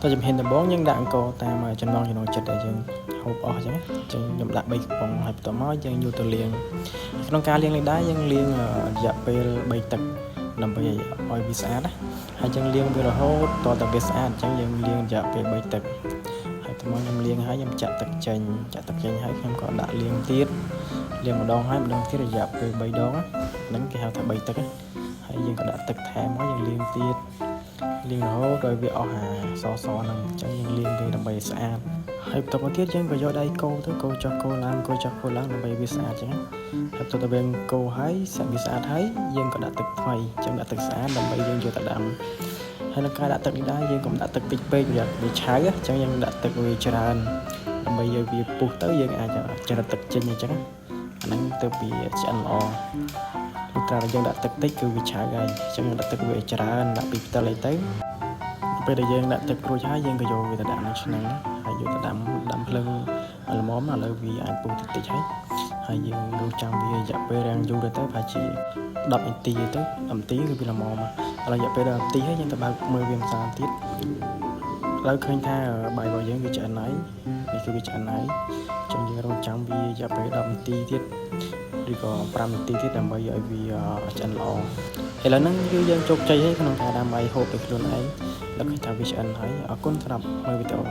តជំហានដំបូងយើងដាក់អង្ករតាមចំណង់ចំណូលចិត្តដែលយើងហូបអស់អញ្ចឹងអញ្ចឹងខ្ញុំដាក់3កំប៉ុងហើយបន្ទាប់មកយើងយកទៅលាងក្នុងការលាងនេះដែរយើងលាងរយៈពេល3ទឹកដើម្បីឲ្យវាស្អាតណាហើយយើងលាងវារហូតតតែវាស្អាតអញ្ចឹងយើងលាងរយៈពេល3ទឹកហើយតមកខ្ញុំលាងហើយខ្ញុំចាក់ទឹកចេញចាក់ទឹកចេញហើយខ្ញុំក៏ដាក់លាងទៀតលាងម្ដងហើយម្ដងទៀតរយៈពេល3ដងហ្នឹងគេហៅថា3ទឹកហើយយើងក៏ដាក់ទឹកថែមមកយើងលាងទៀតលាងរហូតដល់វាអស់អាសសហ្នឹងអញ្ចឹងយើងលាងវាដើម្បីឲ្យស្អាតហើយបន្ទាប់មកទៀតយើងក៏យកដៃកូរទៅកូរចុះកូរឡើងកូរចុះកូរឡើងដើម្បីវាស្អាតអញ្ចឹងហើយបន្ទាប់ទៅវាកូរហើយសាក់វាស្អាតហើយយើងក៏ដាក់ទឹកថ្មីអញ្ចឹងដាក់ទឹកស្អាតដើម្បីយើងយកទៅដាំហើយនៅការដាក់ទឹកនេះដែរយើងកុំដាក់ទឹកតិចពេកប្រយ័ត្នវាឆៅអញ្ចឹងយើងដាក់ទឹកវាច្រើនដើម្បីឲ្យវាពុះទៅយើងអាចចរិតទឹកចេញអញ្ចឹងអាហ្នឹងទៅវាឆ្អិនល្អលុះត្រាតែយើងដាក់ទឹកតិចគឺវាឆៅហើយអញ្ចឹងយើងដាក់ទឹកវាឲ្យច្រើនដាក់ពីផ្តិលអីទៅពេលដែលយើងដាក់ទឹករួចហើយយើងក៏យកវាទៅដាក់នៅឆ្នាំងហើយយកទៅដាំដាំភ្លើងល្មមឥឡូវវាអាចពុះតិចតិចហើយហើយយើងរងចាំវារយៈពេលរាំងយូរទៅប្រហែលជា10នាទីទៅ10នាទីគឺវាល្មមឥឡូវរយៈពេល10នាទីហើយយើងទៅបើកមើលវាម្សិលទៀតឥឡូវឃើញថាបាយរបស់យើងវាឆ្អិនហើយនេះគឺវាឆ្អិនហើយអញ្ចឹងយើងរងចាំវារយៈពេល10នាទីទៀតឬក៏5នាទីទៀតដើម្បីឲ្យវាឆ្អិនល្អឥឡូវហ្នឹងគឺយើងជោគជ័យហើយក្នុងការដាំបាយហូបដោយខ្លួនឯងដល់ឃើញថាវាឆ្អិនហើយអរគុណសម្រាប់មើលវីដេអូ។